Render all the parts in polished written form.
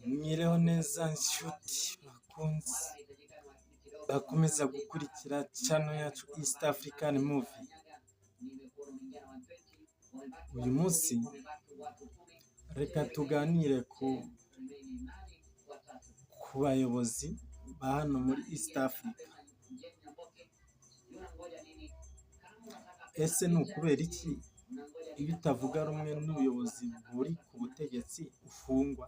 Mwiriho neza nshuti bakunzi bakomeza gukurikira channel yacu East African Movie. Uyu munsi reka tuganire ku bayobozi ba hano muri East Africa. Ese ni ukubera iki iyo utavuga rumwe n'ubuyobozi buri ku butegetsi ufungwa?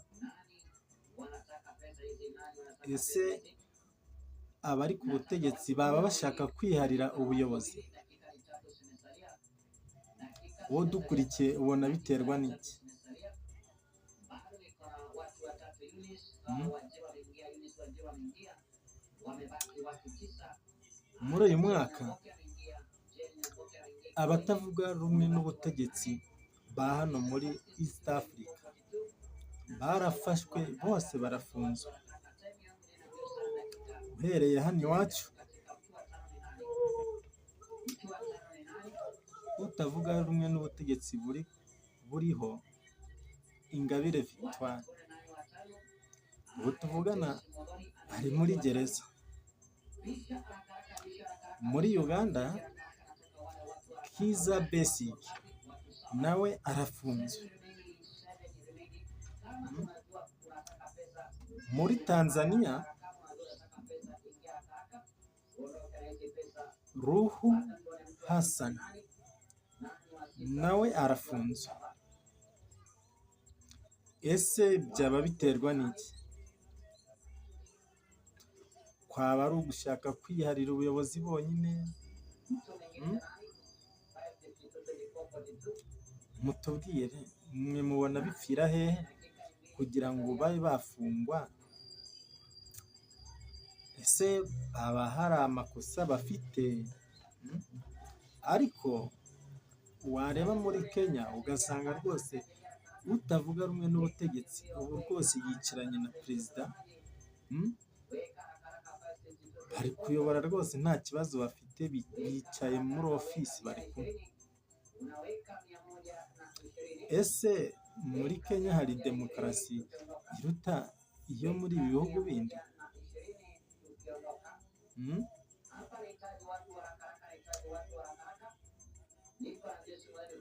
Ese abari ku butegetsi baba bashaka kwiharira ubuyobozi? Wowe udukurikiye ubona biterwa n'iki? Muri uyu mwaka abatavuga rumwe n'ubutegetsi ba hano muri East Africa barafashwe bose barafunzwe. Uhereye hano iwacu, utavuga rumwe n'ubutegetsi buriho Ingabire Victoire, ubu tuvugana ari muri gereza. Muri Uganda Kizza Besigye nawe arafunzwe. Muri Tanzania Ruhu Hassan nawe arafunzwe. Ese byaba biterwa n'iki? Kwaba ari ugushaka kwiharira ubuyobozi bonyine? Mutubwire mwe mubona bipfira hehe kugira ngo babe bafungwa? Ese haba hari amakosa bafite? Ariko wareba muri Kenya ugasanga rwose utavuga rumwe n'ubutegetsi ubu rwose yicaranye na perezida, bari kuyobora rwose nta kibazo bafite, bicaye muri ofisi bari kumwe. Ese muri Kenya hari demokarasi iruta iyo muri ibi bihugu bindi?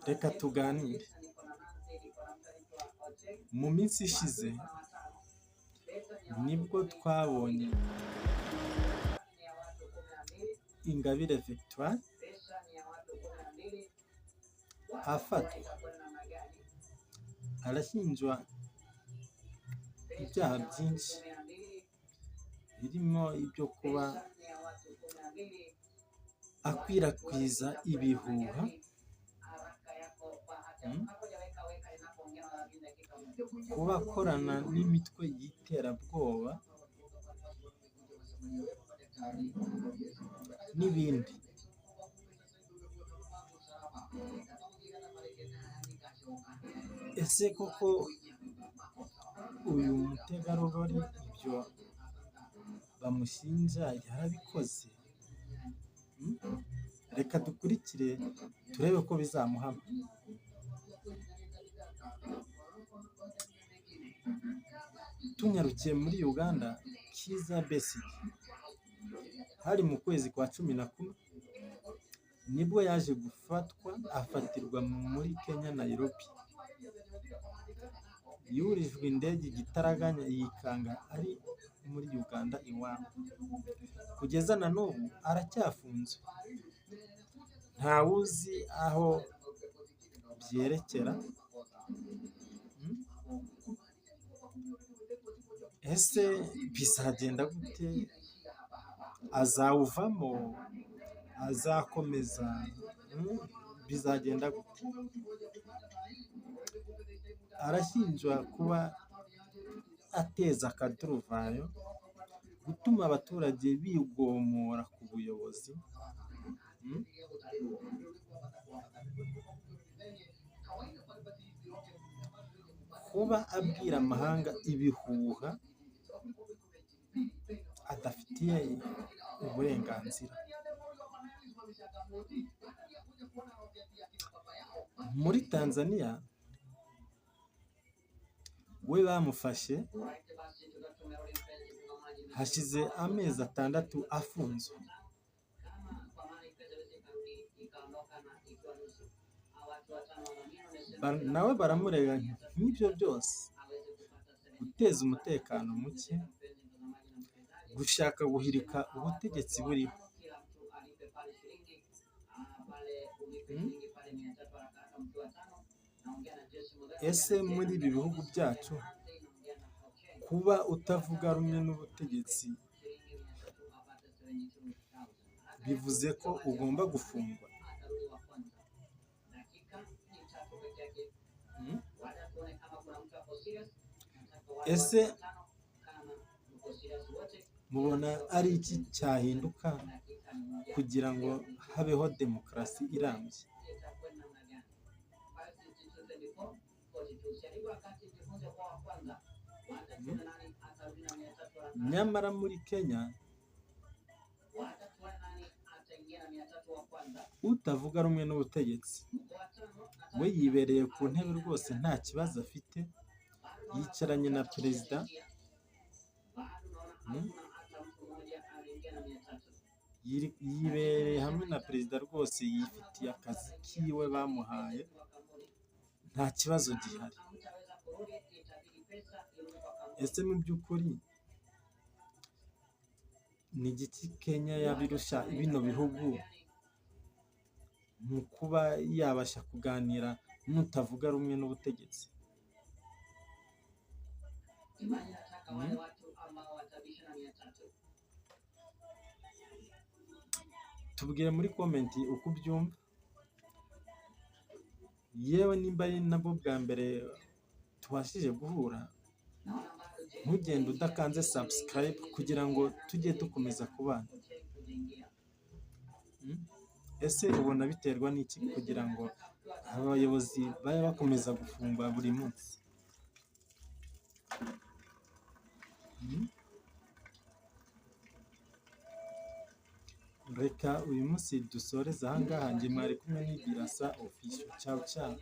Reka tuganire. Mu minsi ishize nibwo twabonye Ingabire Victoire afatwa, arashinjwa ibyaha byinshi birimo ibyo kuba akwirakwiza ibihuha, kuba akorana n'imitwe y'iterabwoba n'ibindi. Ese koko uyu mutegarugori ibyo bamushinja yarabikoze? Reka dukurikire turebe ko bizamuhama. Tunyarukiye muri Uganda, Kizza Besigye hari mu kwezi kwa 11 nibwo yaje gufatwa afatirwa muri Kenya Nairobi. Yurijwe indege igitaraganya yikanga ari muri Uganda iwabo. Kugeza na n'ubu aracyafunzwe, ntawuzi aho byerekera. Ese bizagenda gute? Azawuvamo? Azakomeza? Bizagenda gute? Arashinjwa kuba ateza akaduruvayo, gutuma abaturage bigomora ku buyobozi. Kuba abwira amahanga ibihuha adafitiye uburenganzira. Muri Tanzania We bamufashe hashize amezi 6 afunzwe. Nawe baramurega nk'ibyo byose, guteza umutekano muke, gushaka guhirika ubutegetsi buriho. Ese muri ibi bihugu byacu kuba utavuga rumwe n'ubutegetsi bivuze ko ugomba gufungwa? Ese mubona ari iki cyahinduka kugira ngo habeho demokarasi irambye? Nyamara muri Kenya utavuga rumwe n'ubutegetsi we yibereye ku ntebe rwose nta kibazo afite, yicaranye na perezida, yibereye hamwe na perezida rwose, yifitiye akazi kiwe bamuhaye, nta kibazo gihari. Ese mu by'ukuri ni igiki Kenya yaba irusha bino bihugu mu kuba yabasha kuganira n'utavuga rumwe n'ubutegetsi? Tubwire muri komenti uko ubyumva, yewe nimba ari nabwo bwa mbere tubashije guhura, ntugende udakanze subscribe kugira ngo tujye dukomeza kubana. Ese ubona biterwa n'iki kugira ngo abayobozi babe bakomeza gufungwa buri munsi? Reka uyu munsi dusoreze aha ngaha, njye mwari kumwe n'Ibirasa Official. Ciao ciao.